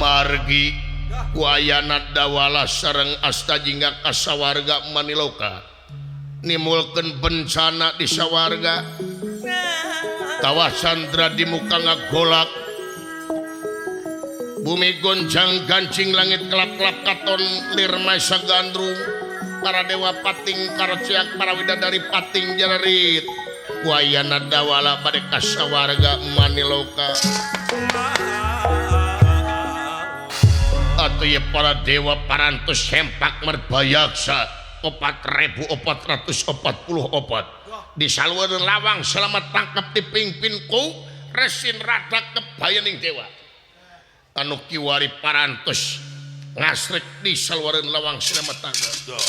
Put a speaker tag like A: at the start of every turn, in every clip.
A: Kumargi ku ayana dawala sareng asta jingga ka sawarga Maniloka nimulkeun bencana di sawarga kawah sandra di muka ngagolak bumi gonjang gancing langit kelap-kelap katon lir maesa gandrung para dewa pating kareciak para widadari pating jararit ku ayana dawala bade ka sawarga Maniloka. Atuh ye para dewa parantos sempak merbayaksa 4444 di saluran lawang selamat tangkap dipimpin ku Resin Rada kebayaning dewa anu kiwari parantos ngasrek di saluran lawang selamat tangkap.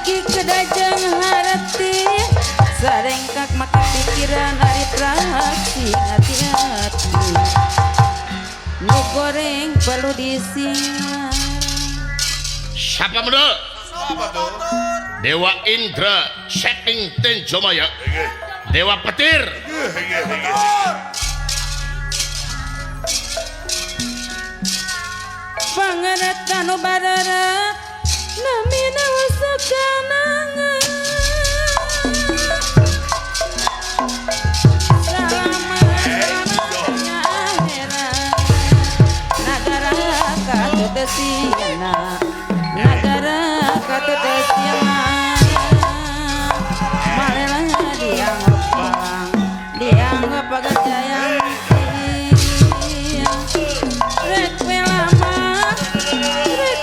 B: Kedajang harati sarengkak maka pikiran ari praksi hati-hati nu goreng perlu disingar.
A: Siapa menurut? Dewa Indra Seking Tenjomaya Dewa Petir
B: pangerat nu badarat namina wasakanangan salama-lamanya akhirat nagara katutesiana nagara katutesiana malela dianggap palang dianggap pagajayang rek lama rek.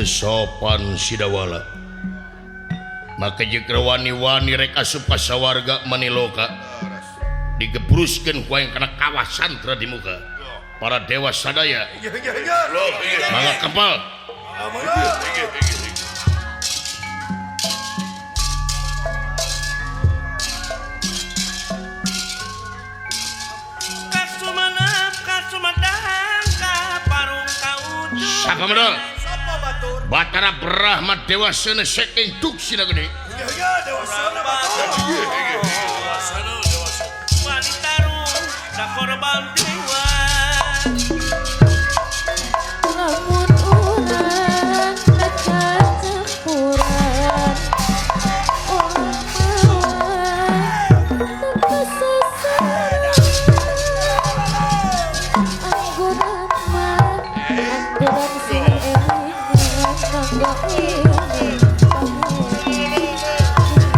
A: Sopan Sidawala maka jika wani-wani rek asup ka sawarga Maniloka digebruskeun ku aing kana kawah santra di muka para dewa sadaya mangga kempal. Sapa medol? Batara Brahma Dewa Sena saking Duksina gede.
B: Lamun urang kacampuran urang mawa tanpa sasaran angguran mah angguran sing elingan kanggo ini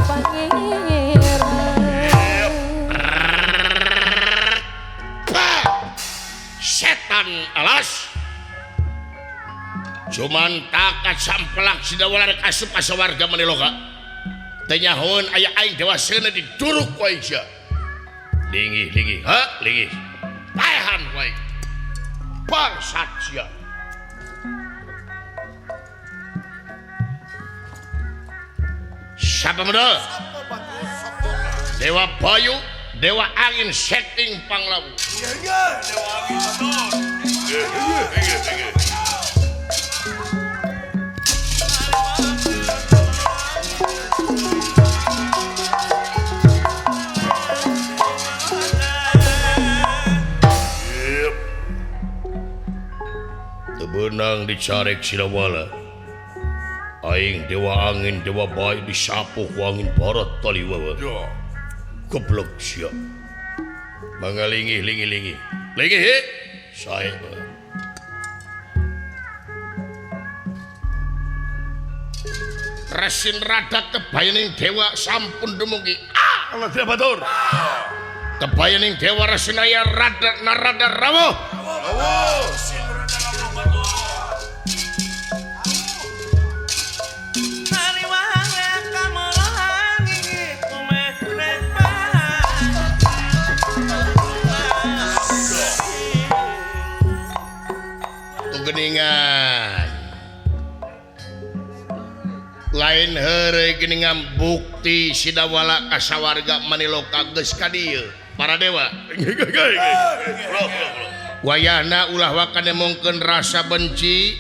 B: pangeran.
A: Setan alas cuman takat sampelak Sidawala rek asup ka sawarga Maniloka teu nyahoeun aya aing Dewa Sena diduruk ku aing sia. Linggih linggih ha linggih paehan ku aing bangsat sia. Sapa medol? Dewa Bayu Dewa Angin Seting Panglawu. Benang dicarek Sidawala aing Dewa Angin Dewa Bayu disapu ku angin barat taliwawa. Goblok sia mangga linggih linggih linggih linggih sae. Resin rada kebayaning dewa sampun dumugi. Ah Allah tidak batur kebayaning dewa resinaya rada narada rawuh. Geningan Lain heureuy geuningan bukti Sidawala ka sawarga Maniloka geus ka dieu para dewa. Wayahna ulah waka nemongkeun rasa benci.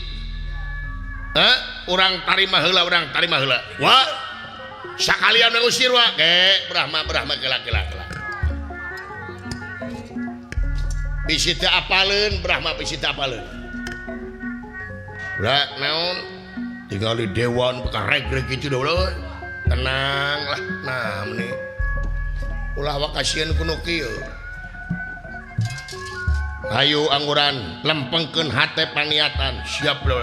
A: Hah? Urang tarima heula, urang tarima heula. Wa sakalian ngusir wa ke Brahma Brahma kela kela kela. Bisi teu apaleun Brahma bisi teu apaleun. Ulah naon tingali dewan beka regreg kitu deui. Tenang lah nah meni. Ulah wakasieun ku nu kieu. Hayu angguran lempengkeun hate paniatan siap lho.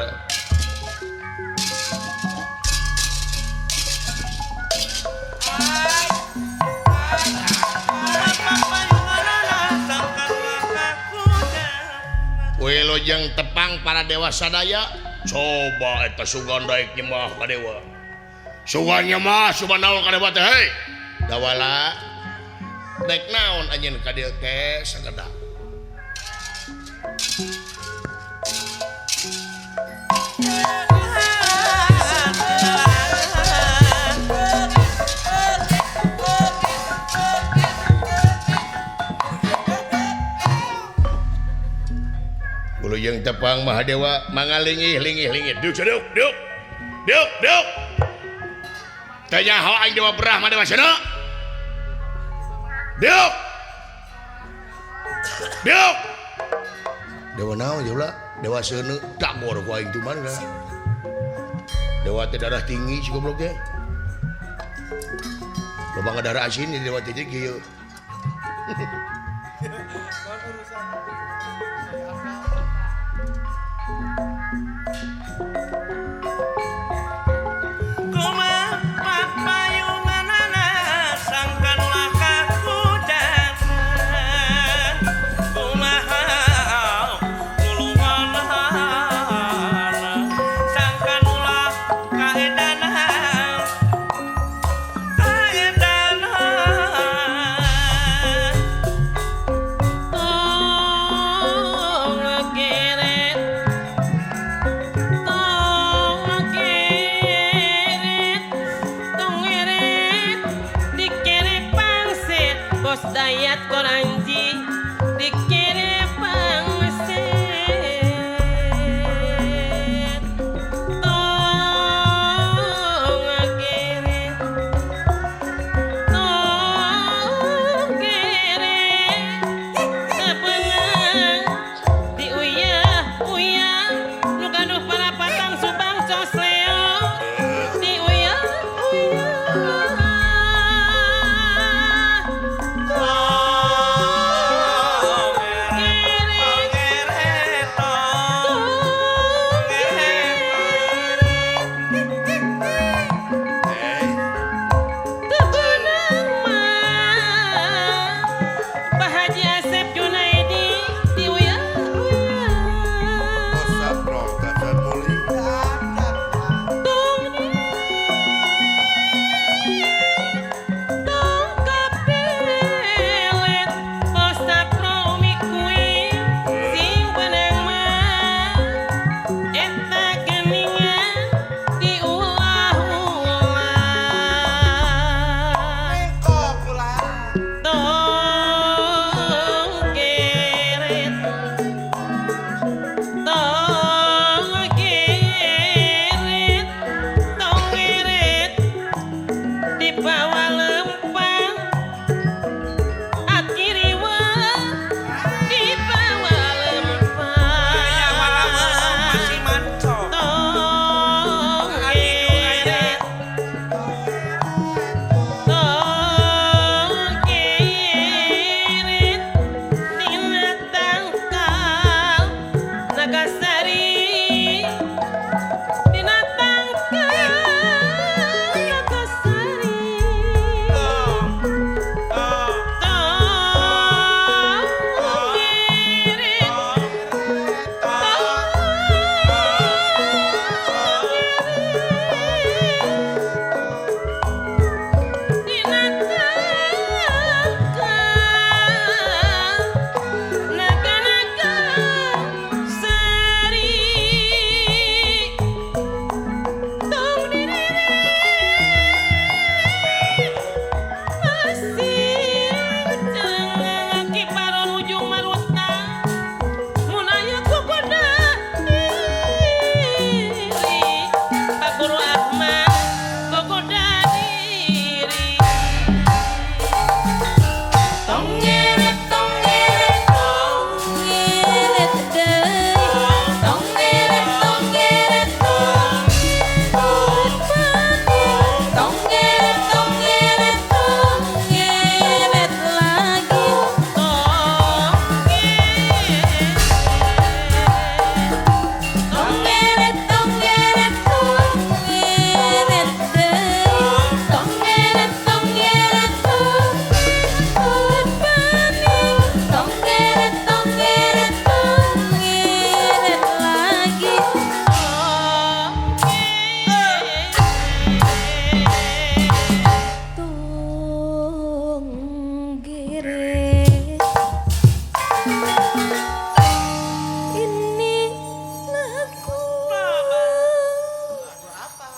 A: Wilujeng tepang para dewa sadaya coba eta sugan daek nyembah ka dewa sugan nyembah sugan naon ka dewa teh hei dawala daek naon anjeun ka dieu teh sakedah Wilujeng tepang Mahadewa mangalingih lingih lingih duk duk duk duk duk teu nyaho aing dewa Brahma dewa Sena duk duk dewa naon jeula dewa Seuneu dagor ku aing cuman lah dewa teh darah tinggi si goblok teh loba ngadarah asin di dewa teh kieu.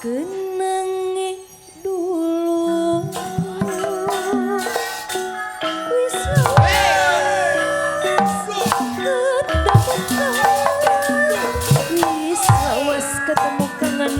B: Kenangi dulu wis wis lawas ketemu kangen.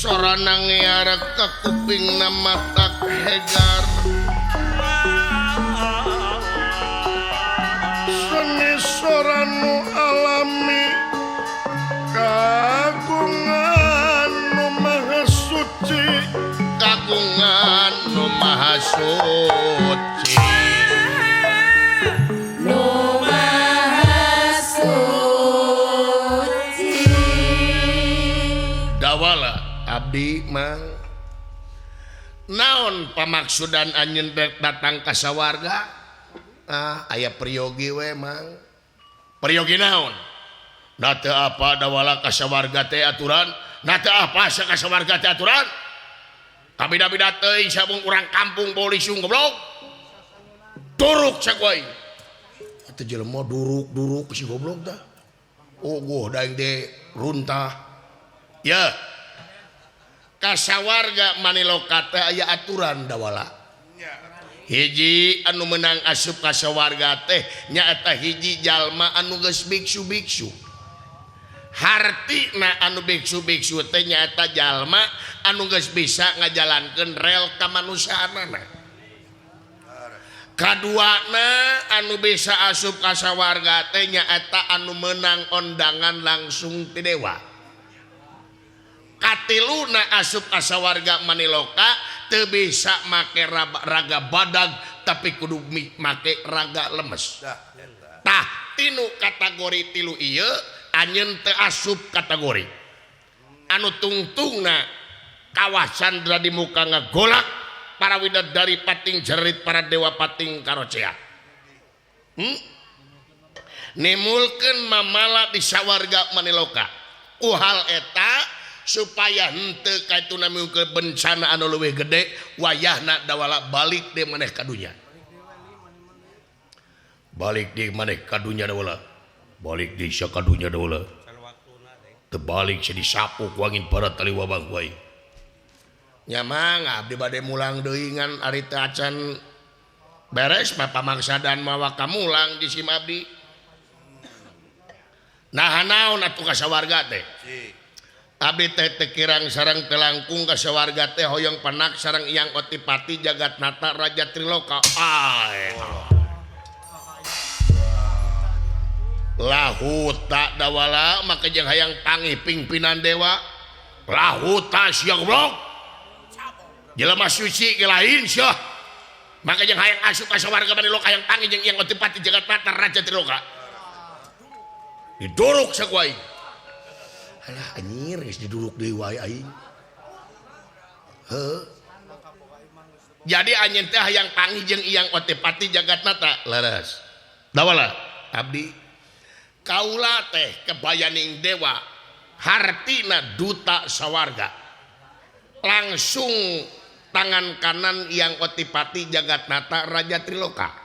A: Soranang ngiarek ka kuping na matak hegar seni soranu alami kagungan nu maha suci kagungan nu maha suci
B: nu maha suci.
A: Abdi Mang naon pamaksudan anjeun datang ka sawarga? Ah, aya priyogi we Mang. Priyogi naon? Na teu apa dawala ka sawarga teh aturan, na teu apa ka sawarga teh aturan. Kabida-bida teuing sabung urang kampung polisung goblok. Duruk cek wae. Atuh jelema duruk-duruk si goblok tah. Uguh daing de runtah. Ya. Kasawarga Maniloka teh aya aturan dawala. Hiji anu menang asup kasawarga teh nyaeta hiji jalma anu geus biksu-biksu. Hartina anu biksu-biksu teh nyaeta jalma anu geus bisa ngajalankeun rel kamanusiaanana. Kaduana anu bisa asup kasawarga teh nyaeta anu menang ondangan langsung ti dewa. Katiluna asup kasawarga Maniloka teu bisa make raga badag tapi kudu make raga lemes. Tah tinu kategori tilu ieu anjeun teu asup kategori. Anu tungtungna kawah candra di muka ngagolak para widadari pating jerit para dewa pating karocea. Nimulkeun mamala di sawarga Maniloka. Ku hal eta supaya henteu kaituna miukeun bencana anu leuwih gede wayahna dawala balik deui maneh ka dunya. Balik deui maneh ka dunya dawala. Balik deui sia ka dunya dawala. Teu balik sia disapu ku angin barat tali wabang wae. Nya mah abdi bade mulang deui ngan ari teu acan beres pamangsadan mawa ka mulang di sim abdi. Nah naon atuh ka sawarga teh? Abdi teh teu kirang sareng teu langkung ka sawarga teh hoyong panak sareng Hyang Otipati Jagatnata Raja Triloka. Ae. Lahuta dawala maka jeung hayang panggih pimpinan dewa. Lahuta sia goblok. Jelema suci ge lain sia. Maka jeung hayang asup ka sawarga Maniloka hayang panggih jeung Hyang Otipati Jagatnata Raja Triloka. Diduruk saku aing. Alah anjir geus diduruk deui wae aing. Heuh. Jadi anjeun teh hayang panggih jeung Hyang Otipati Jagatnata leres. Dawala abdi kaula teh kebayaning dewa hartina duta sawarga. Langsung tangan kanan Hyang Otipati Jagatnata Raja Triloka.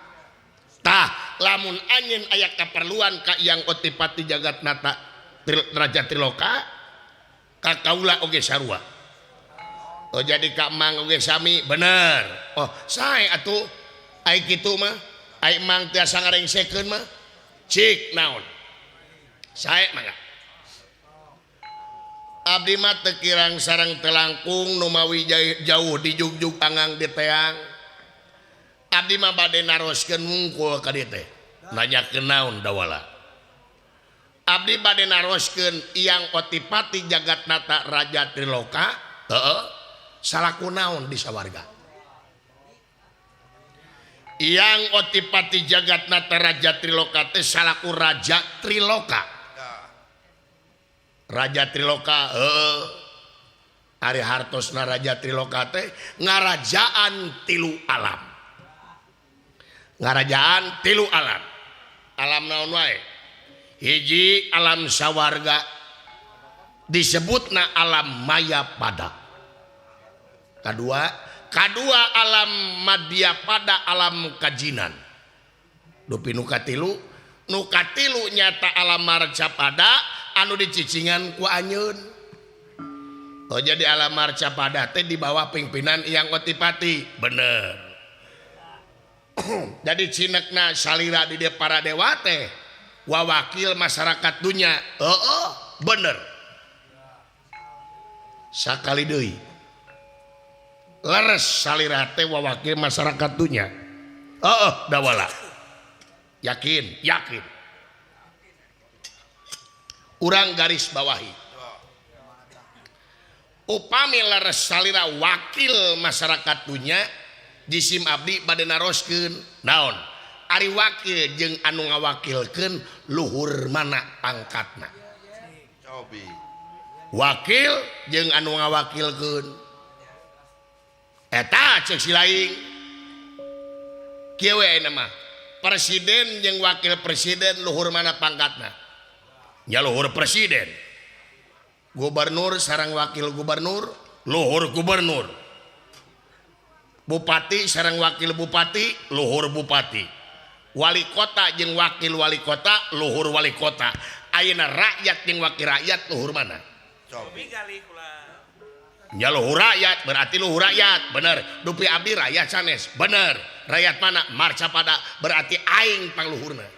A: Tah lamun anjeun aya kaperluan ka Hyang Otipati Jagatnata Raja Triloka ka kaula oge sarua. Oh jadi ka Mang oge sami bener. Oh sae atuh ai kitu mah ai Mang tiasa ngarengsekeun mah cik naon. Sae mangga. Abdi mah teu kirang sareng teu langkung nu mawi jauh dijugjug angang di teang. Abdi mah bade naroskeun wungkul ka dieu teh. Nanyakeun naon dawala. Abdi bade naroskeun Hyang Otipati Jagatnata Raja Triloka heueuh salaku naon di sawarga. Hyang Otipati Jagatnata Raja Triloka teh salaku Raja Triloka. Raja Triloka heueuh ari hartosna Raja Triloka teh ngarajaan tilu alam. Ngarajaan tilu alam. Alam naon wae? Hiji alam sawarga disebutna alam maya pada. Kadua alam madya pada alam kajinan. Dupi nu katilu, nu katilu nyata alam marca pada anu dicicingan ku anjeun. Oh jadi alam marca pada teh di bawah pimpinan Hyang Otipati. Bener. Jadi cinekna salira di dieu para dewa teh wawakil masyarakat dunya. Heeh, bener. Sakali deui. Leres salira teh wawakil masyarakat dunya. Heeh, dawala. Yakin, yakin. Urang garis bawahi. Upami leres salira wakil masyarakat dunya jisim abdi bade naroskeun naon? Ari wakil jeung anu ngawakilkeun luhur mana pangkatna. Cobi. Wakil jeung anu ngawakilkeun. Eta ceuk si laing. Kieu we ayeuna mah. Presiden jeung wakil presiden luhur mana pangkatna? Nya luhur presiden. Gubernur sareng wakil gubernur luhur gubernur. Bupati sareng wakil bupati luhur bupati. Wali kota jeung wakil wali kota luhur wali kota. Ayeuna rakyat jeung wakil rakyat luhur mana? Nya luhur rakyat berarti luhur rakyat bener. Dupi abdi rakyat sanes bener. Rakyat mana? Marcapada berarti aing pangluhurna.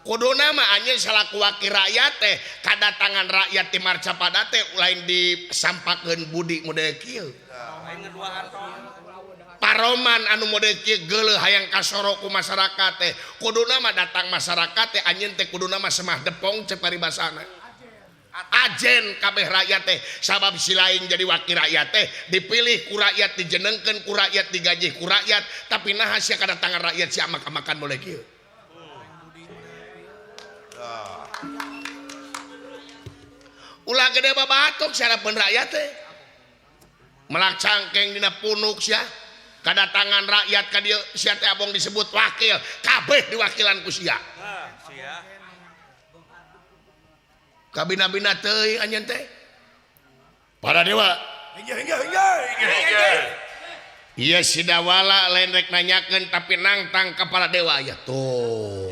A: Kuduna mah anjeun salaku wakil rakyat teh kadatangan rakyat ti Marcapada teh lain disampakeun budi model kieu. Paroman anu model kieu geuleuh hayang kasoro ku masyarakat teh kuduna mah datang masyarakat teh anjeun teh kuduna mah semah depong cek paribasana. Ajen kabeh rakyat teh sabab si lain jadi wakil rakyat teh dipilih ku rakyat dijenengkeun ku rakyat digaji ku rakyat tapi naha sia kadatangan rakyat si amak-amakan model kieu. Ulah gede babatuk sarapeun rakyat teh melak cangkeng dina punuk sia kadatangan rakyat ka dieu sia teh abong disebut wakil kabeh diwakilan ku sia. Kabina-bina teuing anjeun teh para dewa. Ieu si Dawala lain rek nanyakeun tapi nangtang ka para dewa ya tuh.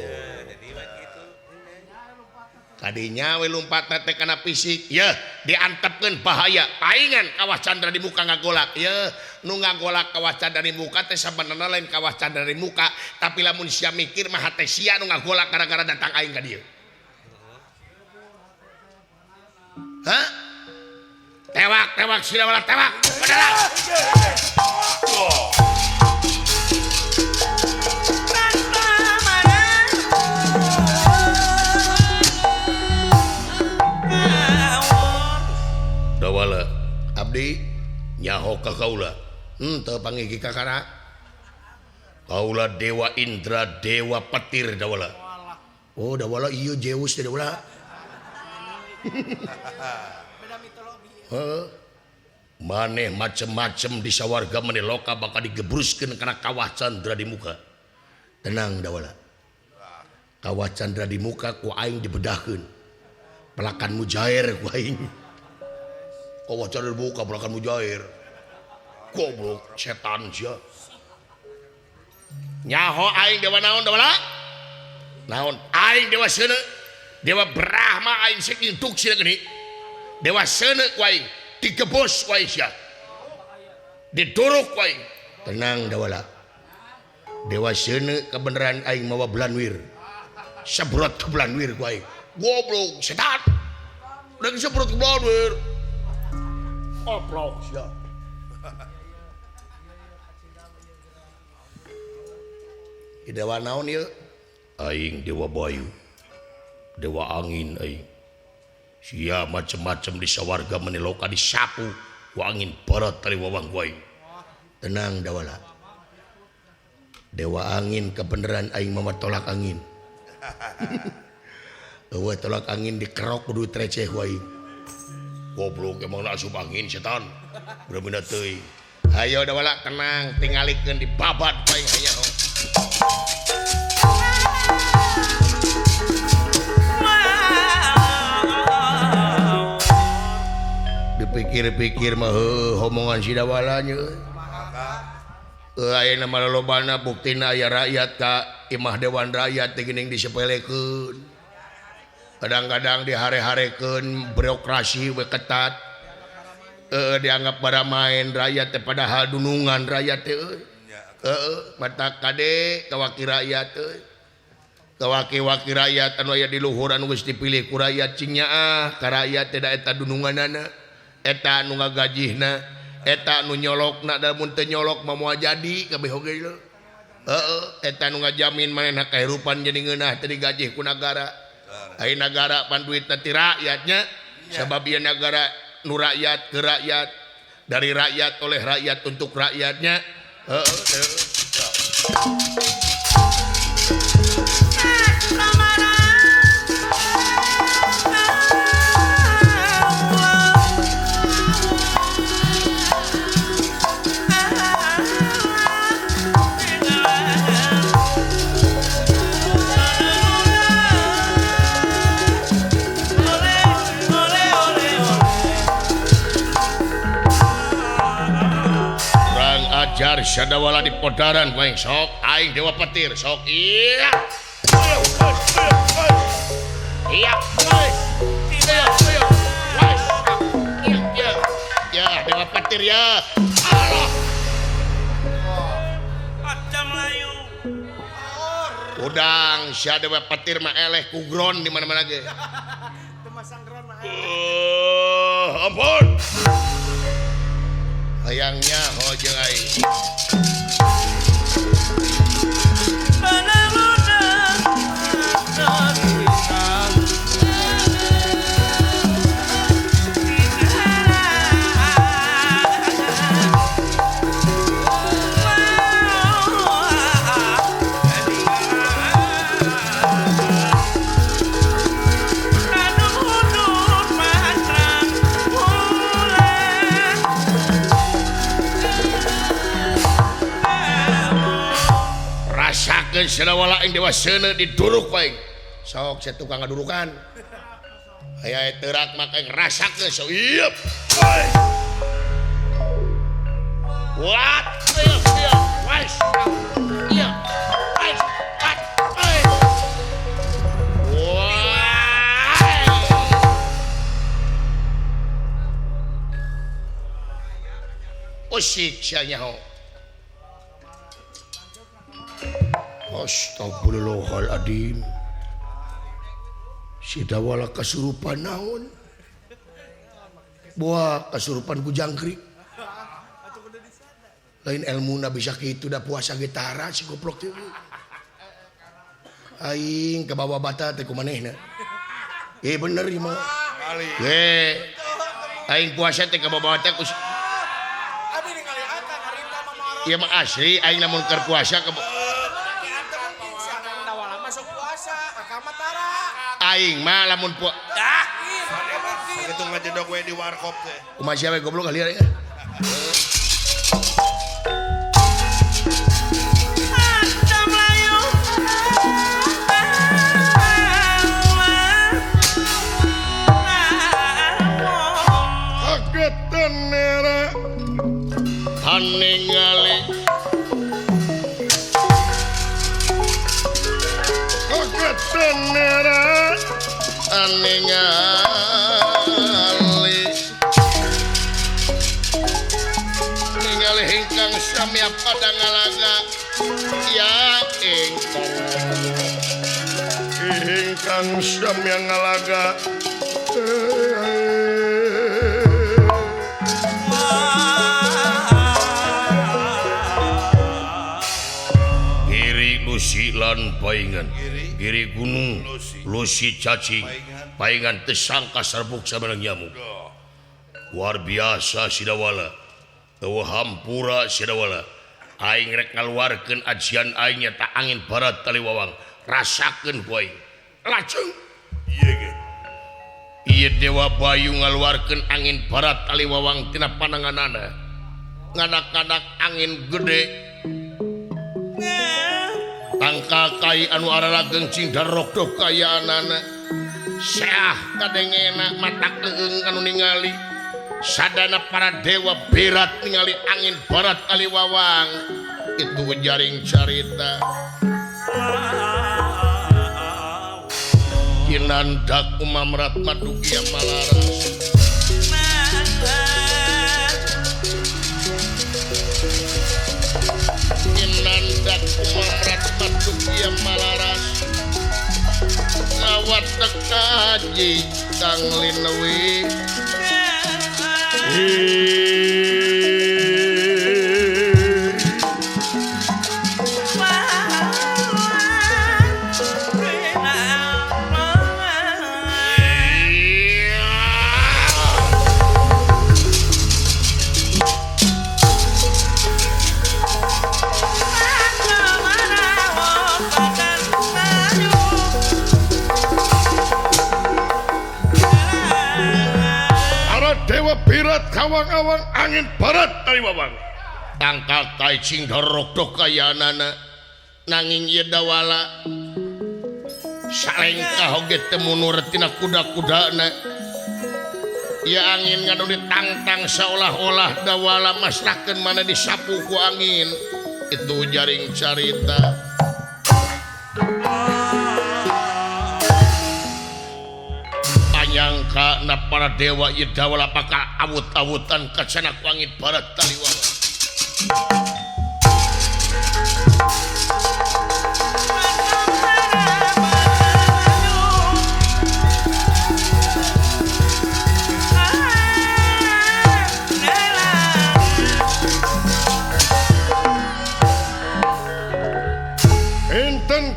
A: Kadinya we lumpat teh kana fisik yeuh diantepkeun bahaya paingan kawah candra di muka ngagolak yeuh nu ngagolak kawah candra di muka teh sabenerna lain kawah candra di muka tapi lamun sia mikir mah hate sia nu ngagolak gara-gara datang aing ka dieu. Hah? Tewak tewak sia wala tewak. Padahal. Dawala abdi nyaho ka kaula henteu pangigi ka kana kaula dewa Indra dewa petir Dawala. Oh Dawala ieu Zeus teh Dawala. Heuh maneh macem-macem di sawarga maneh loka bakal digebruskeun kana kawah candra di muka. Tenang Dawala, kawah candra di muka ku aing dibedahkeun pelakan mujair ku aing. Kawah candra di muka pelakan mujair. Goblok setan sia. Nyaho aing dewa naon Dawala? Naon aing dewa seuneu? Dewa Brahma aing sing induk sia geuning. Dewa seuneu ku aing digebos ku aing sia. Diduruk ku aing. Tenang Dawala. Dewa seuneu kebenaran aing mawa belanwir. Sebrot ke belanwir ku aing. Goblok setan. Udah sebrot ke belanwir. Goblok sia. Dewa naon ieu? Aing dewa bayu. Dewa angin aing. Sia macem-macem di sawarga meniloka disapu ku angin barat tali wawang ku aing. Tenang Dawala. Dewa angin kebenaran aing mah tolak angin. Eueuh tolak angin dikerok kudu treceh ku aing. Goblok emang asup angin setan. Bener-bener teuing. Ayo Dawala tenang tingalikeun dibabat ku aing hayang. Dipikir-pikir mah heuh omongan si Dawala nya. Ayeuna mah lolobana buktina aya rakyat ka imah dewan rakyat teh geuning disepelekeun. Kadang-kadang dihare-harekeun birokrasi we ketat. Dianggap baramaen rakyat teh padahal dunungan rakyat teh euy. Heeh, mata kade ka wakil rakyat euy. Ka wakil-wakil rakyat anu aya di luhur anu geus dipilih ku rakyat cing nyaah ka rakyat teh da eta dununganana. Eta anu ngagajihna, eta anu nyolokna da mun teu nyolok mah moal jadi kabeh oge lho. Heeh, eta anu ngajamin manehna kahirupan jadi ngeunah teh digajih ku nagara. Ai nagara pan duitna ti rakyatnya, sabab ieu nagara nu rakyat ke rakyat, dari rakyat oleh rakyat untuk rakyatnya. Heeh. Sadawala di podaran ku aing sok aing dewa petir sok iya. Iya. Iya. Ya, dewa petir ya. Allah. Udang sia dewa petir mah eleh ku gron di mana-mana ge. Ampun. Hayangnya ho jeung aing. Rasakeun Sadawala aing dewa seuneu diduruk aing. Sok sia tukang ngadurukan. Aya teurak mah aing rasakeun sok ieup. What? Usik sia nyaho. Astagfirullahaladzim. Si Dawala kasurupan naon? Buah kasurupan ku jangkrik. Lain ilmuna bisa kitu da puasa getara si goblok teh. Aing kabawa bata teh ku manehna. Bener ieu mah. Aing puasa teh kabawa bata ku. Ieu mah asli aing lamun keur puasa ke aing mah lamun puasa
C: kitu ngajedog we di warkop teh.
A: Kumaha sia we goblok kalian ya. Kagetan era ningali kagetan era ningali ningali ingkang samya pada ngalaga ya ingkang samya ngalaga. Giri Lusi lan paingan, Giri gunung Lusi cacing, paingan tesangka serbuk sabarang nyamuk. Luar biasa Sidawala, eueuh hampura Sidawala. Aing rek ngaluarkeun ajian aing nyata angin barat taliwawang, rasakeun ku aing. Lajeng ieu ge. Ieu Dewa Bayu ngaluarkeun angin barat taliwawang tina pananganana. Ngadak-ngadak angin gede. Tangka kai anu ararageng cing darokdoh kayaanana. Seah kadengena mata keung anu ningali. Sadana para dewa berat ningali angin barat taliwawang. Itu jaring carita. Kinandak umamrat madugia malaras. Kinandak umamrat madugia malaras. Ngawat tekaji kang linewi. Kawang-awang angin barat taliwawang. Tangkal kai cing dorok kayanana. Nanging ieu Dawala salengkah oge teu munur tina kuda-kudana. Ya angin ngadu ditangtang seolah-olah dawala masrahkeun mana disapu ku angin. Itu jaring carita. Anyangka na para dewa ieu dawala bakal awut-awutan kacana ku angin barat taliwala.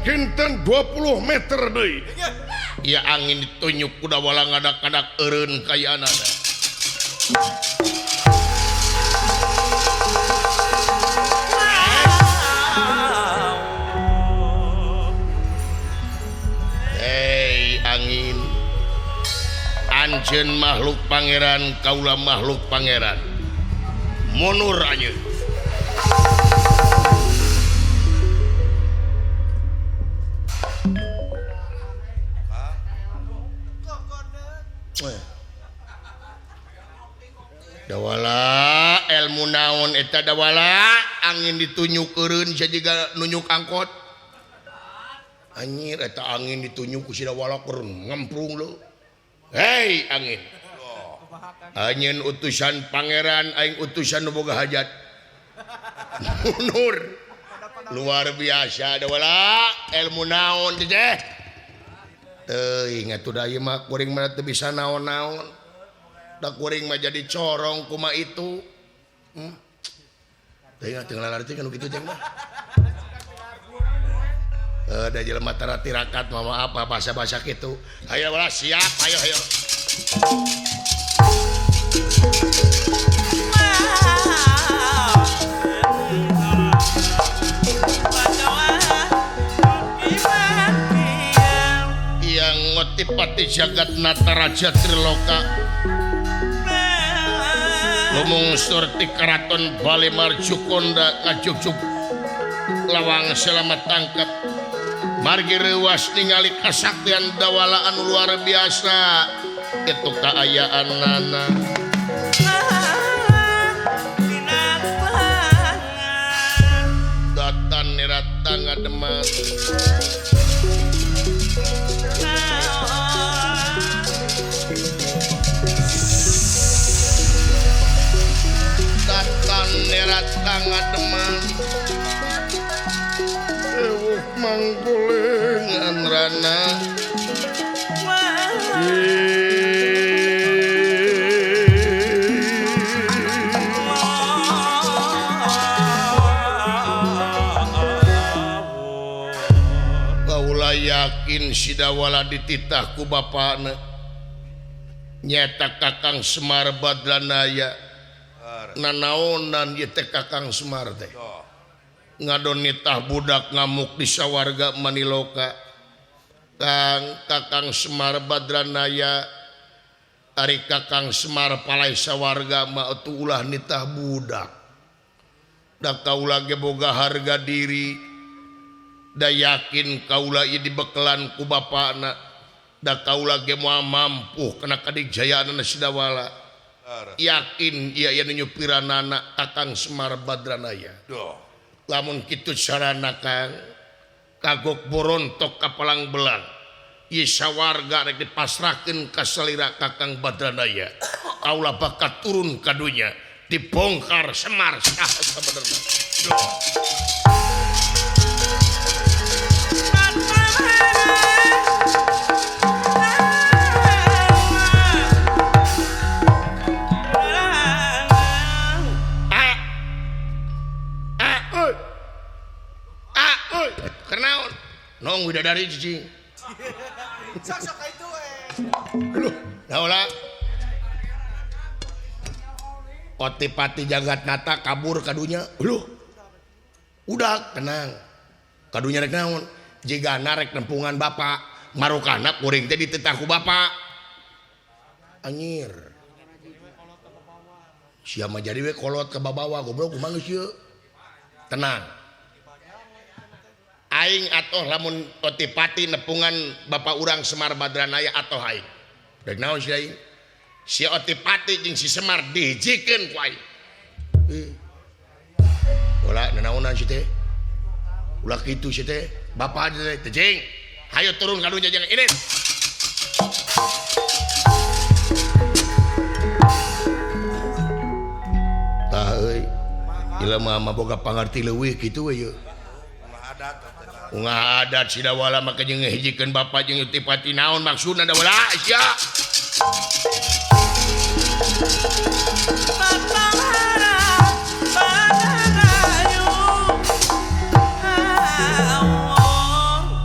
A: Kinten 20 meter deui. Ya angin ditunjuk ku dawala ngadak-ngadak eureun kayaanana. Hei angin. Anjeun makhluk pangeran, kaula makhluk pangeran. Mundur anjeun. Dawala ilmu naon eta dawala angin ditunjuk eureun sajiga nunjuk angkot. Anjir eta angin ditunjuk ku si dawala keur ngemprung leu. Hei angin. Anjeun utusan pangeran aing utusan nu boga hajat. Mundur. Luar biasa dawala ilmu naon teh. Teuing atuh da ieu mah kuring mah teu bisa naon-naon. Da kuring mah jadi corong kuma itu. Teuing atuh ngalarti kan kitu jeung mah. Da jelema tara tirakat mah maaf bahasa-bahasa kitu. Hayo lah siap, ayo ayo. Yang ngotipati jagat Nataraja Triloka. Lumungsur ti keraton Bali Marjukonda ngajugjug lawang selamat tangkap. Margi reuwas ningali kasaktian dawala anu luar biasa. Itu kaayaanana. Datan nirata ngademan. Datan nirata ngademan. Ewuh manggulingan rana. Kaula yakin si dawala dititah ku bapana nyata Kakang Semar Badranaya. Nanaonan ieu teh Kakang Semar teh ngadon nitah budak ngamuk di sawarga Maniloka. Kang Kakang Semar Badranaya ari Kakang Semar palai sawarga mah atuh ulah nitah budak. Da kaula ge boga harga diri. Da yakin kaula ieu dibekelan ku bapana. Da kaula ge moal mampu kana kadijayaanna si dawala. Yakin ieu aya nu nyupiranana Kakang Semar Badranaya. Lamun kitu sarana Kang kagok borontok ka palang belang. Ieu sawarga rek dipasrahkeun ka salira Kakang Badranaya. Kaula bakal turun ka dunya dibongkar Semar saha sabenerna. Kenaon? Nong widadari cicing.
C: Sok-sok itu
A: Aduh, daola. Otipati jagat nata kabur kadunya. Aduh. Udah tenang. Kadunya rek naon? Jigana rek nempungan bapak. Marukana kuring teh dititah ku bapak. Anjir. Sia mah jadi we kolot ka babawa goblok kumaha geus ieu. Tenang. Aing atoh lamun otipati nepungan bapak urang Semar Badranaya atoh aing. Rek naon sia aing? Si Otipati jeung si Semar dihijikeun ku aing. Ulah nanaonan si teh. Ulah kitu si teh. Bapak teh teh jing. Hayo turun ka dunya jeung ini. Tah euy. Jelema mah boga pangarti leuwih kitu we yeuh. Ungah adat si Dawala maka jeung ngahijikeun bapa jeung Otipati naon maksudna Dawala sia.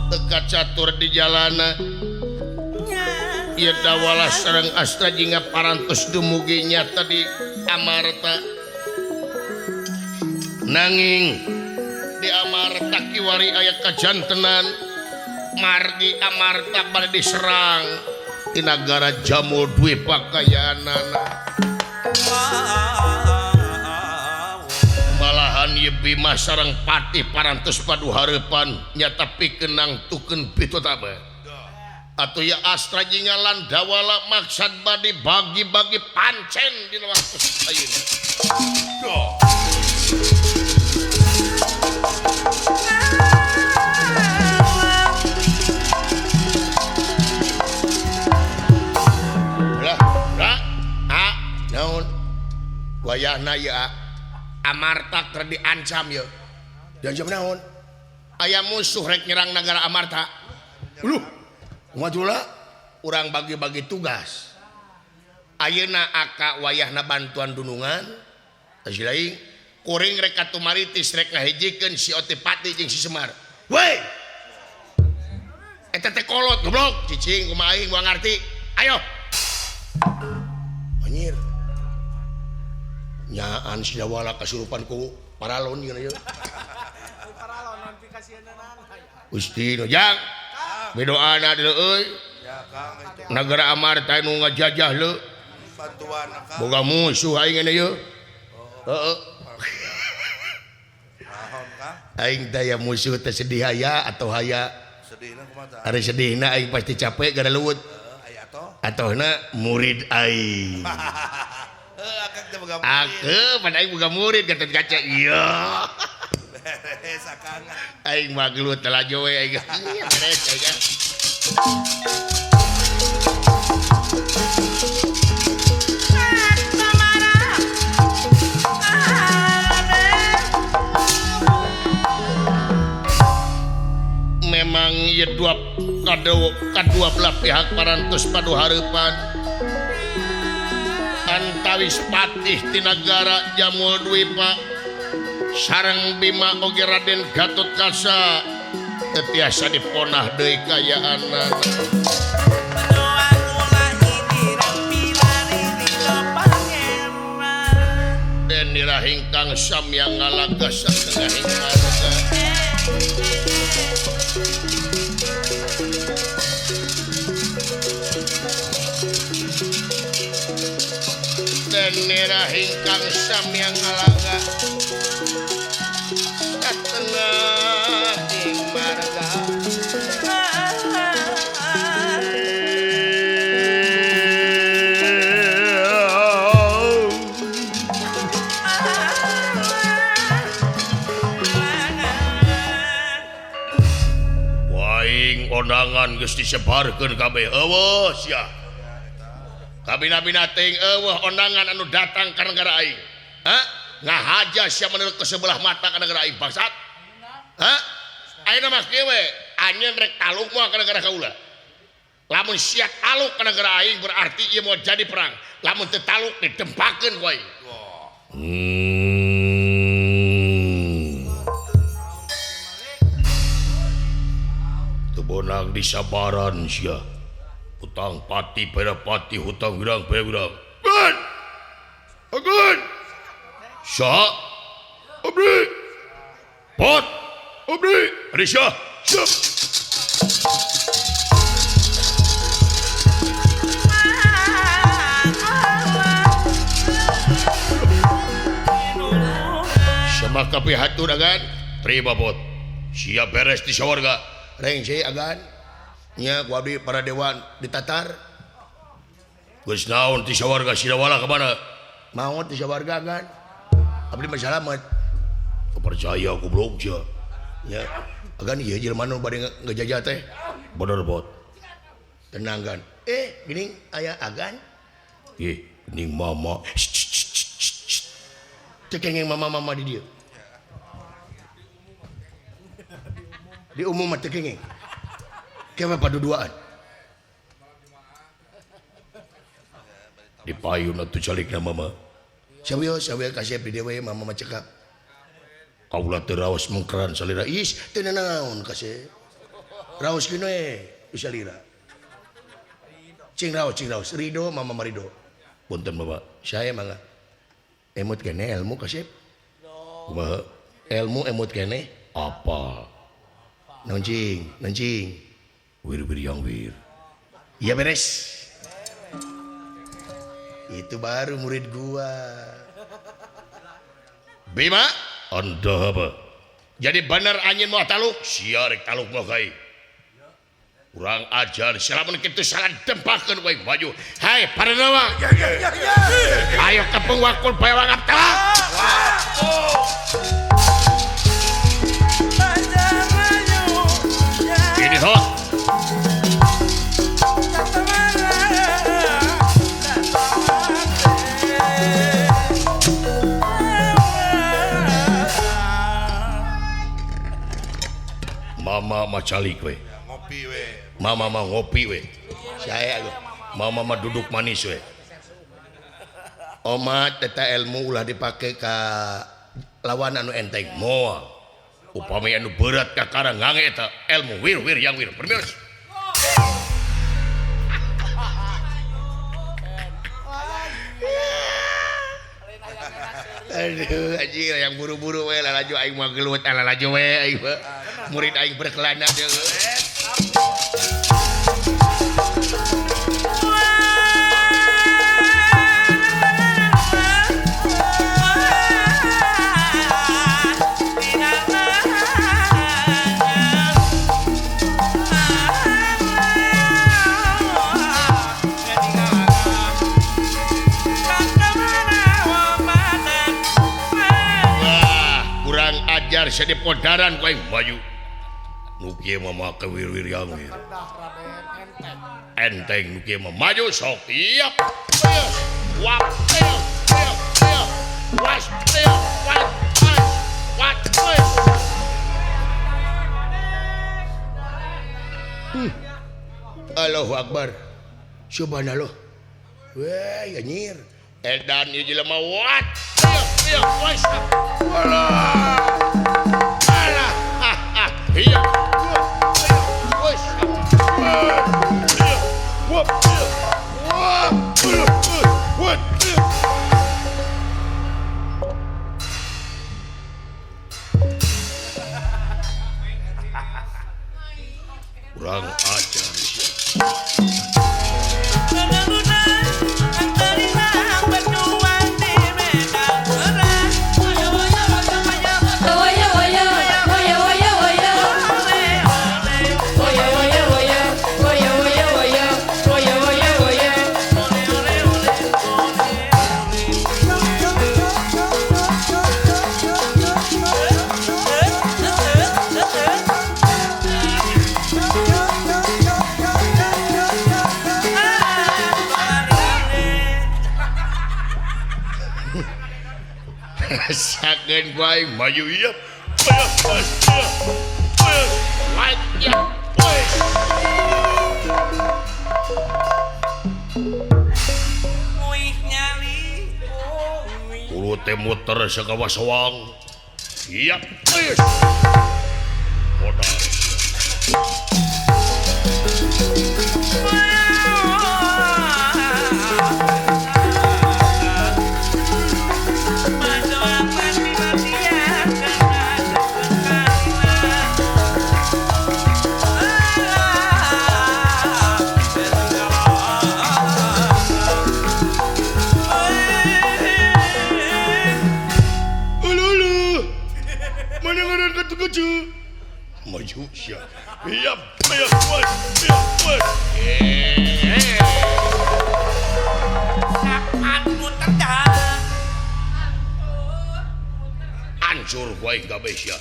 A: Teka catur di jalana ieu Dawala sareng Astra jingga parantos dumugi nyata di Amarta. Nanging di Amarta kiwari aya kajantenan margi Amarta bade diserang di nagara Jamul Dwipa kayaanana. Malahan ieu Bima sareng Patih parantos padu hareupan nyata pikeun nangtukeun pitotaba. Atuh ya Astra jingga lan Dawala maksad bade bagi-bagi pancen dina waktu ayeuna. Lah, lah, ah, naon? Wayahna ieu Amarta keur diancam ieu. Diancam naon? Aya musuh rek nyerang nagara Amarta. Uluh, kumaha urang bagi-bagi tugas. Ayeuna aka wayahna bantuan dunungan. Tah lain kuring rek katumaritis rek ngahijikeun si Otipati jeung si Semar. Woi! Eta teh kolot goblok, cicing kumaha aing moal ngarti. Ayo. Anjir. Nyaan si Dawala kasurupan ku paralon ieu ieu.
C: Paralon non pikasieunana.
A: Gusti nu jang. Midoana deui euy.
D: Ya Kang itu.
A: Nagara Amarta nu ngajajah leu.
D: Bantuan Kang.
A: Boga musuh aing ieu ieu. Heeh. Aing daya musuh teh sedih aya atau haya
D: sedihna kumaha
A: ari sedihna aing pasti capek gara leuweut
D: aya atoh
A: atohna murid aing
D: heuh akang teh boga murid
A: akeu pan aing boga murid Gatot Kaca iya
D: beres akang
A: aing mah gelut lalajo we aing iya beres aing. Memang ieu dua kadua belah pihak parantos padu hareupan antawis patih ti nagara Jamul Dwipa sareng Bima oge Raden Gatot Kaca teu tiasa diponah deui kayaanna. Den dirahingkang samyang ngalaga satengahing marga. Nera ingkang samyang ngalaga katengah ing marga. Waing ondangan geus disebarkeun kabeh eueuh sia. Kabina-bina teuing eueuh ondangan anu datang ka negara aing. Ha? Ngahaja sia menurut ke sebelah mata ka negara aing bangsat. Ha? Ayeuna mah kieu we, anjeun rek taluk moal ka negara kaula. Lamun sia taluk ka negara aing berarti ieu moal jadi perang. Lamun teu taluk ditempakeun ku aing. Teu bonang disabaran sia. Hutang pati pada pati hutang wirang pada wirang. Agun! Agun! Syah! Abdi! Pot! Abdi! Adi Syah! Syah! Sama kapi hatur agan. Terima pot. Siap beres di sawarga. Rengse agan. Nya ku abdi para dewan ditatar. Geus naon ti sawarga Sidawala ka mana? Maot ti sawarga kan. Abdi mah salamet. Percaya goblok sia. Nya, agan ieu jelema nu bade ngejajah teh. Bener bot. Tenang kan. Geuning aya agan. Ih, geuning mama. Teu kenging mama-mama di dieu. Di umum mah teu kenging. Kewe paduduaan. Di payun atuh calikna mama. Sawieu sawieu kasep di dewe mama mah cekap. Kaula teu raos mungkeran salira. Is teu nanaon kasep. Raos kieu we salira. Cing raos ridho mama mah ridho. Punten Bapak, saya mangga. Emut kene ilmu kasep. Kumaha? Ilmu emut kene apa? Naon cing, naon cing. Wir-wir yang wir. Iya beres. Itu baru murid gua. Bima, anda apa? Jadi bener anjing mau taluk, sia rek taluk mah kai. Kurang ajar, salamun kitu salah dempakeun wae baju. Hai Parandawa. Ayo tepung wakul bae wangap telak. Ini ho. Mama mah calik we.
D: Ngopi we.
A: Mama mah ngopi we. Saya mama mah duduk manis we. Omat eta ilmu ulah dipake ka lawan anu enteng moal. Upami anu berat ka karang ngange eta ilmu wir wir yang wir. Permios. Aduh anjir yang buru-buru we lalajo aing mah gelut lalajo we aing mah. Murid aing berkelana deui. Wah, kurang ajar sedih podaran ku aing maju. Nu kieu mah make wir-wir yang wir. Enteng nu kieu mah maju sok iap. Wap. Was. Was. Was. Allahu Akbar. Subhanallah. Weh, anjir. Edan ieu jelema wat. Was. Alah. Alah. Iya. Kurang ajar. Sakeun ku aing maju ieu. Kulo teh muter sakawasawang. Siap. Modal. Maju sia. Iya, iya, iya, iya. Hancur ku aing kabeh sia.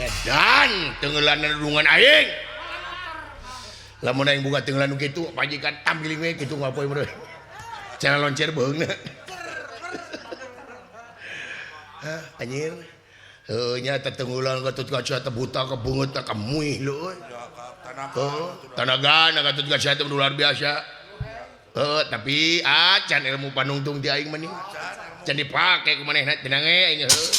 A: Edan tenggelan dunungan aing. Lamun aing buka tenggelan nu kitu pajikan tampiling we kitu ngapoe meureun. Cara loncer beungna. Hah, anjir. Heuh nya tetenggulan Gatot Kaca teh buta kebeungeut teh kemuih leuy. Heuh, tanagana Gatot Kaca teh luar biasa. Heuh, tapi acan ilmu panungtung ti aing mah. Can dipake ku manehna tenang we aing heuh.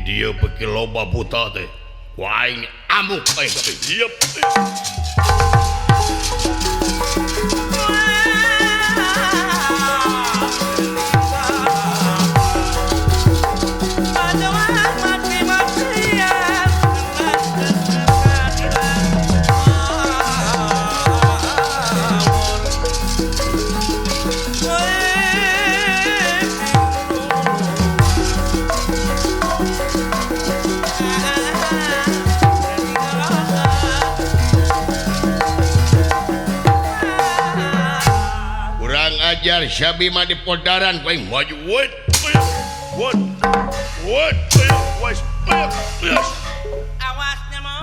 A: Dia beki loba buta teh. Ku aing amuk aing kabeh. Yep. Ajar Syabi mah di podaran ku aing maju wet wet wet wet wet.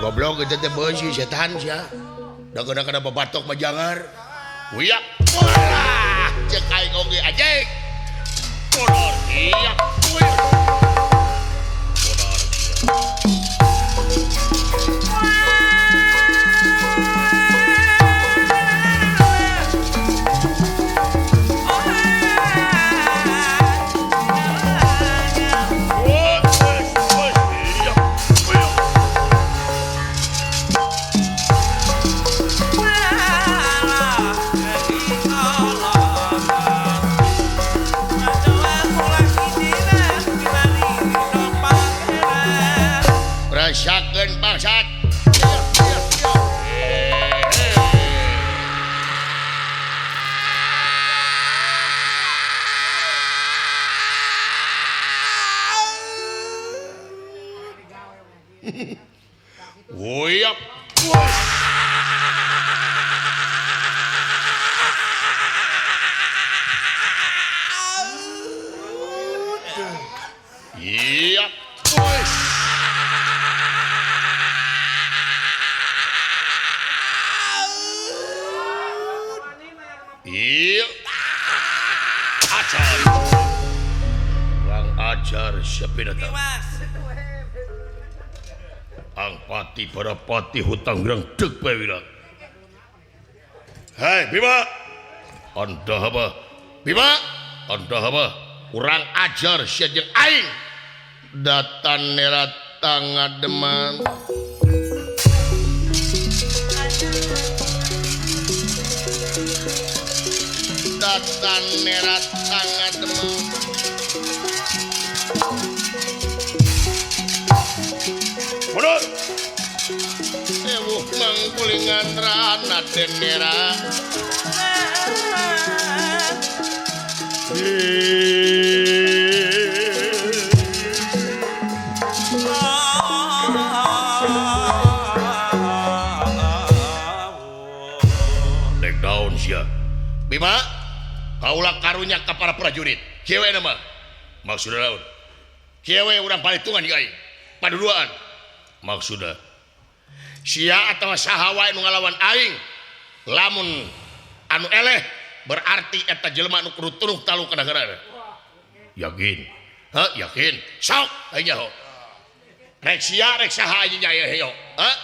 A: Goblok eta teh beusi setan sia. Da kana babatok mah jangar. Uyak. Wah, cek aing oge ajek. Bodor iya. Bodor. Rasakeun bangsat. Woyap. Iya. Iya. Acar. Kurang ajar siapa datang? Angpati Barapati hutang gerang deg bae wira. Hei Bima. Anda apa? Bima. Anda apa? Kurang ajar sia jeung aing. Datan nerata ngademan. Datan nerata ngademan. Mundur. Ewuh mangkulingan rana denera. Dek daun sia. Bima, kaulah karunya ka para prajurit. Kieu we nama. Maksudna naon? Kieu we urang palitungan jeung aing. Paduduaan. Maksudna sia atawa saha wae nu ngalawan aing lamun anu eleh berarti eta jelema nu kudu tunuk talu ka negara. Yakin? Hah, yakin? Sok aing nyaho. Rek sia rek saha aing nya heyo. Hah?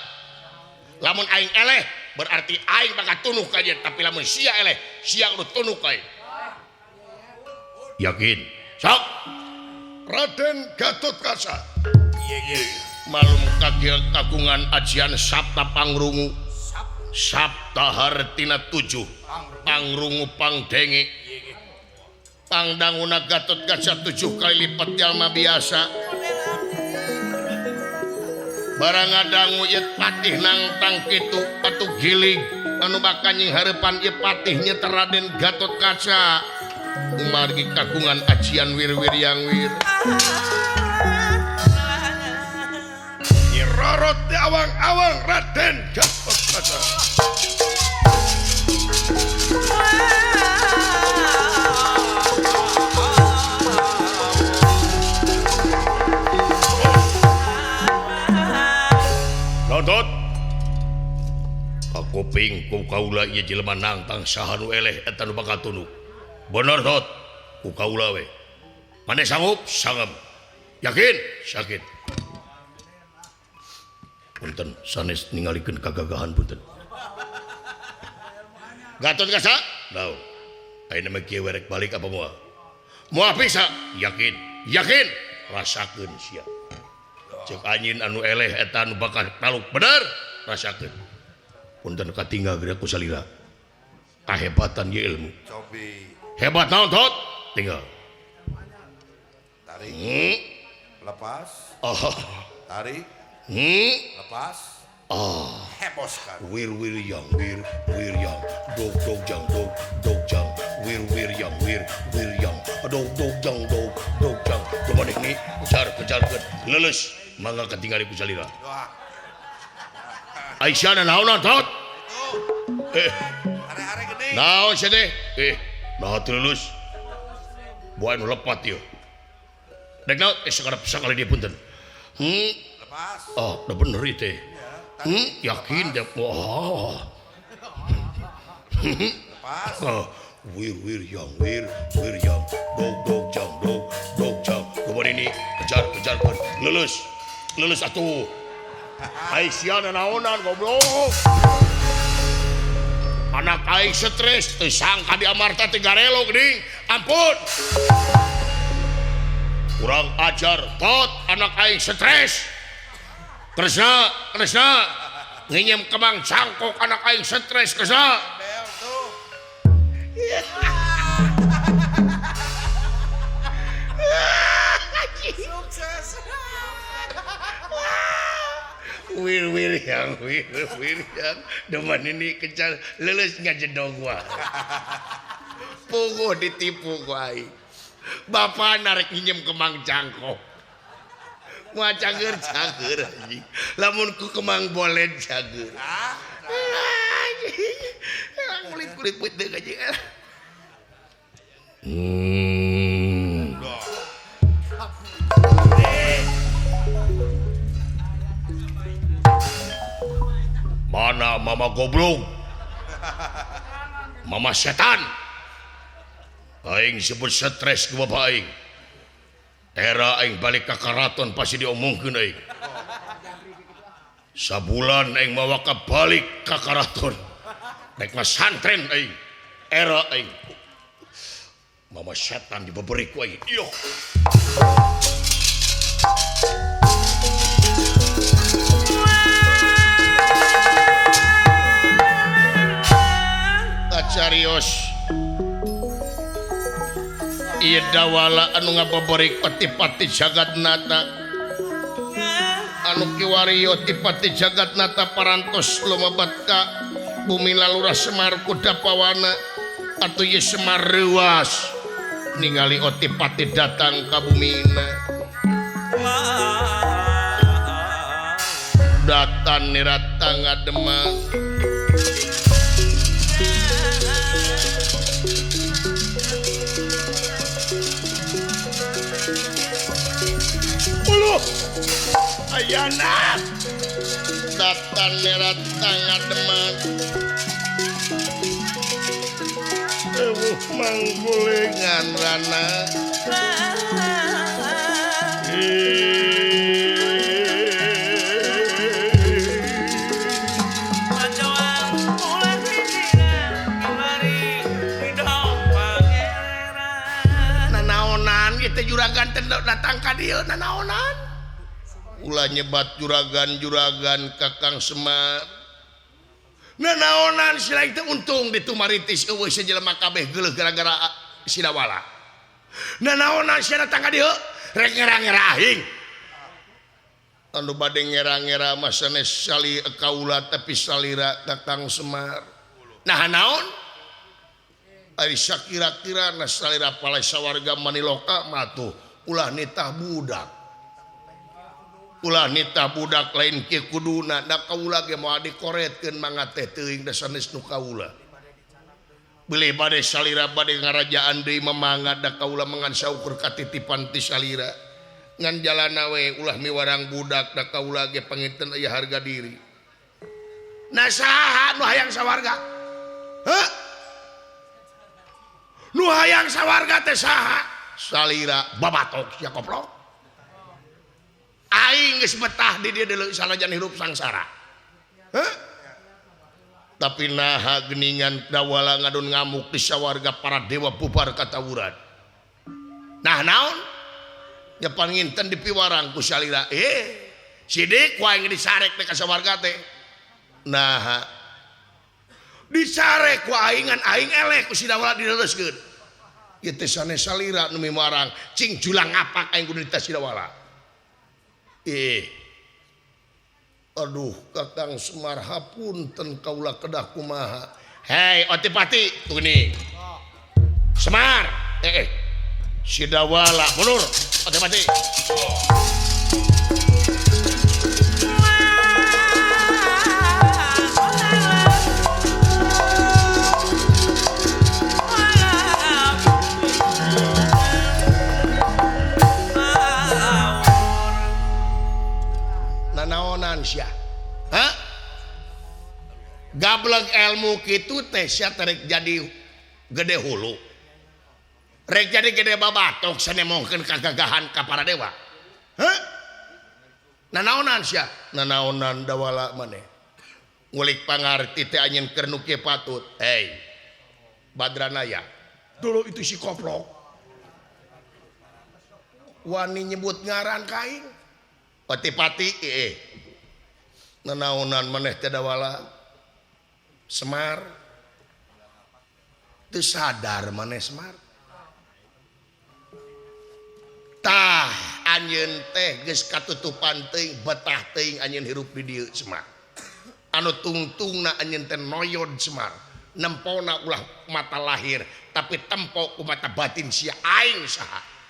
A: Lamun aing eleh berarti aing bakal tunuk ka dia, tapi lamun sia eleh sia kudu tunuk ka aing. Yakin? Sok. Raden Gatotkaca. Iya. Malum kagil kagungan ajian Sabta Pangrungu. Sabta hartina 7. Pangrungu pangdenge. Pangdanguna Gatotkaca 7 kali lipat jalma biasa. Barang ngadangu ieu patih nangtang kitu atuh gilig anu bakal nying hareupan ieu patih nyeta Raden Gatotkaca. Kumargi kagungan ajian wir-wir yang wir. Nyirorot di awang-awang Raden Gatotkaca. Dodot kakuping ku kaula ieu jelema nangtang saha nu eleh eta nu bakal tunduk. Bener Dot, ku kaula we. Mane sanggup? Sanggup. Yakin? Yakin. Punten sanes ningalikeun kagagahan punten. Gatotkaca? Naon? Ayeuna mah kieu werek balik apa moal? Moal bisa? Yakin. Yakin. Rasakeun sia. Cek anjin anu eleh eta anu bakal taluk bener rasakeun. Punten katinggal geura ku salira. Kahebatan ieu ilmu.
D: Cobi.
A: Hebat naon Tot? Tinggal.
D: Tarik. Lepas.
A: Oh.
D: Tarik. Lepas.
A: Oh.
D: Hemoskan.
A: Wir wir yang wir wir yang dog dog jang dog dog jang wir wir yang wir wir yang dog dog jang dog dog jang. Coba deh nih, kejar kejar lulus mangga ketinggali ku salira. Aisyah naon Tot?
D: Are-are gede.
A: Naon sia teh? Nah lulus. Buah nu lepat ieu. Dek naon? Sakali dia punten.
D: Lepas.
A: Oh, udah bener ieu teh. Yakin deh. Wah.
D: Lepas.
A: Oh, wir wir yang wir wir yang dog dog jang dog dog jang. Coba ini kejar kejar lulus. Lulus atuh. Aisyah naonan goblok. Anak aing stres teu sangka di Amarta teh garelo geuning. Ampun. Kurang ajar Tot, anak aing stres. Kresna, Kresna nginjem kemang cangkok anak aing stres Kresna.
D: Bel tuh.
C: Sukses.
A: Wir wir yang wir wir yang deman ini kejar lulus ngajedog gua. Puguh ditipu gua aing. Bapak narik nginjem kemang cangkok. Moal cager cager anjing. Lamun ku kemang boled cager. Kulit-kulit peuteuk anjing. Mana mama goblok? Mama setan. Aing sebut stres ku bapak aing. Era aing balik ka karaton pasti diomongkeun aing. Sabulan aing mawa ka balik ka karaton. Rek masantren aing. Era aing. Mama setan dibeberi ku aing. Yo. Carios ieu dawala anu ngabeberik pati-pati jagatnata anu kiwari pati jagatnata parantos lumebat ka bumi lalurah Semar Kudapawana atuh ieu Semar reuas ningali Otipati datang ka bumina datan nirata ngademang ayana datan nerata ngademang eueuh manggulengan rana nanaonan ieu teh juragan teh datang ka dieu nanaonan ulah nyebat juragan-juragan Kakang Semar. Nanaonan sila itu untung ditumaritis eueuh sajelema kabeh geuleuh gara-gara Sidawala. Nanaonan sia datang ka dieu rek ngerang-ngerahing. Anu bade ngera-ngera mah sanes sali kaula tapi salira Kakang Semar. Nah naon? Ari sakira-kira na salira palai sawarga Maniloka mah tuh ulah nitah budak. Ulah nitah budak lain kieu kuduna da kaula ge moal dikoretkeun mangga teh teuing da sanes nu kaula. Bilih bade salira bade ngarajaan deui mamangga da kaula mangan saukur katitipan ti salira. Ngan jalana we ulah miwarang budak da kaula ge panginten aya harga diri. Nah saha nu hayang sawarga? Heuh? Nu hayang sawarga teh saha? Salira babatok sia koplok. Aing geus betah di dieu deuleu sanajan hirup sangsara. Heuh? Tapi naha geuningan dawala ngadon ngamuk di sawarga para dewa bubar katawuran. Nah naon? Nya panginten dipiwarang ku salira. Sidik ku aing disarek teh ka sawarga teh. Naha disarek ku aing ngan aing eleh ku si dawala dilereskeun. Ieu teh sanes salira nu miwarang cing julang ngapak aing kudu ditah si dawala. Aduh Kakang Semar hapunten kaula kedah kumaha. Hei Otipati tuh geuning. Semar si dawala mundur Otipati. Nanaonan sia? Hah? Gablek ilmu kitu teh sia rek jadi gede hulu. Rek jadi gede babatok sanemongkeun kagagahan ka para dewa. Hah? Nanaonan sia? Nanaonan dawala maneh. Ngulik pangarti teh anjeun keur nu kieu patut. Hei. Badranaya. Dulu itu si koplok. Wani nyebut ngaran ka aing. Pati-pati nanaonan maneh teh dawala Semar teu sadar maneh Semar tah anjeun teh geus katutupan teuing betah teuing anjeun hirup di dieu Semar anu tungtungna anjeun teh noyod Semar nempona ulah mata lahir tapi tempo ku mata batin sia aing saha.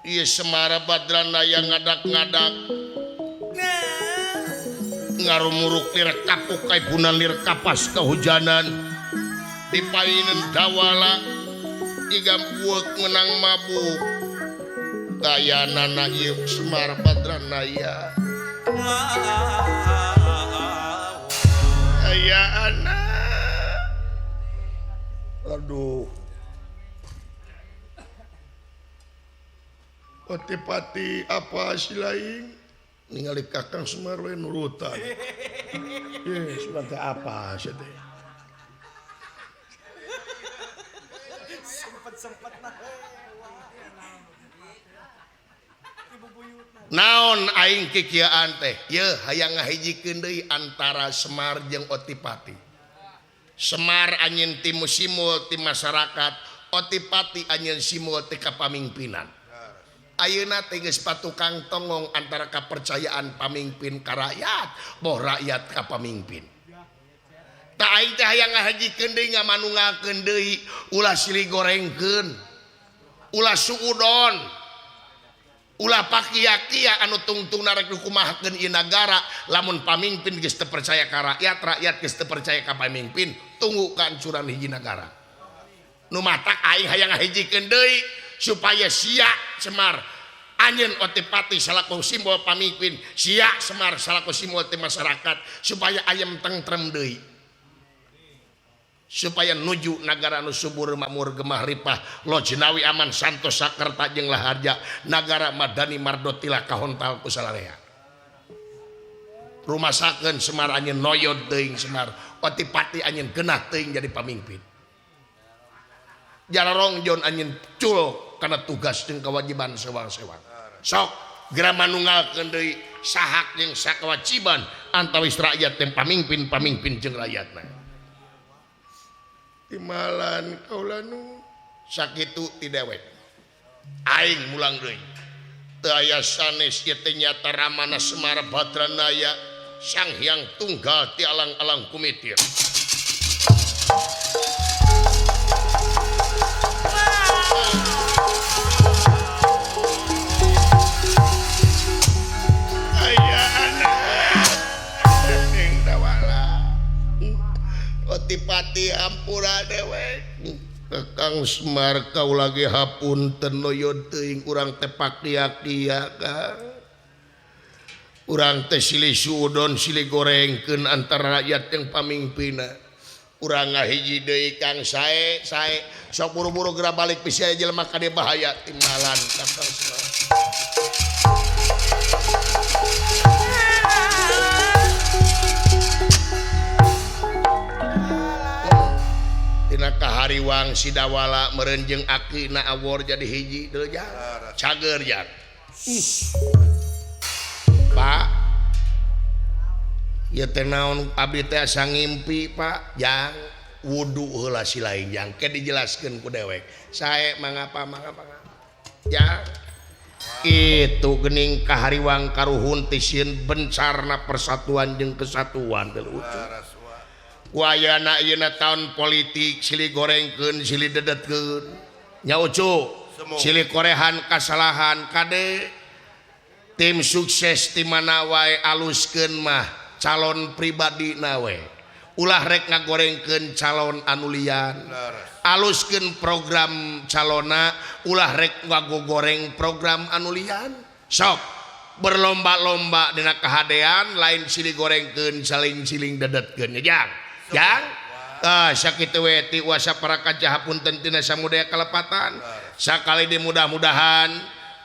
A: Ieu Semara Badranaya ngadak-ngadak ngarumuruk lir kapuk kaibunan lir kapas kehujanan dipainen dawala jiga bueuk menang mabuk kayanana ieu Semar Badranaya aya anak aduh Otipati apa si lain ningali Kakang Semar we nurutan. Ye, teh apa sih teh?
C: Sempet-sempet nah.
A: Naon aing kikieuan teh? Ye, hayang ngahijikeun deui antara Semar jeung Otipati. Semar anjeun ti simul ti masyarakat, Otipati anjeun simul ti kapamimpinan. Ayeuna teh geus patukang tonggong antara kepercayaan pamimpin ka rakyat, boh rakyat ka pamimpin. Tah aing teh hayang ngahajikeun deui ngamanunggalkeun deui ulah silih gorengkeun. Ulah suudon. Ulah pakia-kia anu tungtungna rek dikumahakeun ieu nagara lamun pamimpin geus teu percaya ka rakyat, rakyat geus teu percaya ka pamimpin, tunggu kehancuran hiji nagara. Nu matak aing hayang ngahijikeun deui supaya sia Semar anjeun Otipati salaku simbol pamimpin, sia Semar salaku simbol ti masyarakat supaya ayam tentrem deui. Supaya nuju nagara nu subur makmur gemah ripah lojnawi aman santosa kerta jeung laharja nagara madani mardotila kahontal ku salarea. Rumasakeun Semar anjeun noyod teuing Semar, Otipati anjeun geunah teuing jadi pamimpin. Jararongjon anjeun cul karena tugas jeung kewajiban sewang-sewang. Sok geura manunggalkeun deui sahak jeung sakawajiban antawis rakyat jeung pamimpin-pamimpin jeung rakyatna. Timalan kaula nu sakitu ti dewek. Aing mulang deui. Teu aya sanes ieu teh nyata Ramana Semar Badranaya Sang Hyang Tunggal ti alang-alang kumitir. Aya anak ing dawala. Otipati ampura dewek. Kang Semar kau lagi hapunten noyon teuing urang teh pakia-kia Kang. Urang teh silih suudon silih gorengkeun antara rakyat jeung pamingpinna. Urang ngahiji deui Kang sae sae sok buru-buru geura balik bisi aya jelema kade bahaya timbalan Kang Semar. Tina kahariwang si Dawala meureun jeung akina awor jadi hiji deui jang. Cager jang. Pak. Ieu teh naon abdi teh asa ngimpi Pak jang. Wudu heula si lain jang. Ke dijelaskeun ku dewek. Sae mangapa mangapa. Jang. Itu geuning kahariwang karuhun teh sieun bencarna persatuan jeung kesatuan deui. Wayana ayeuna tahun politik silih gorengkeun silih dedetkeun nya ucu silih korehan kasalahan kade tim sukses ti mana wae aluskeun mah calon pribadi na we ulah rek ngagorengkeun calon anu lian aluskeun program calona ulah rek ngagogoreng program anu lian sok berlomba-lomba dina kahadean lain silih gorengkeun saling siling dedetkeun nya jang. Jang, sakitu we ti wasa para kajaha punten tina samudaya kalepatan. Sakali di mudah-mudahan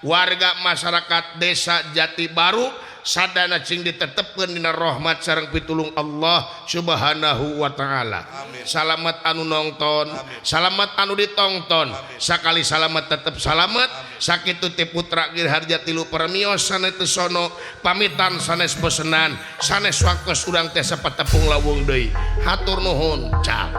A: warga masyarakat desa Jati Baru sadana cing ditetepkeun dina rahmat sareng pitulung Allah Subhanahu wa taala. Salamet anu nongton, salamet anu ditongton. Sakali salamet tetep salamet. Sakitu ti putra Girharja tilu permios sanes teu sono pamitan sanes bosenan sanes waktos urang teh sapatepung lawung deui. Hatur nuhun, cang.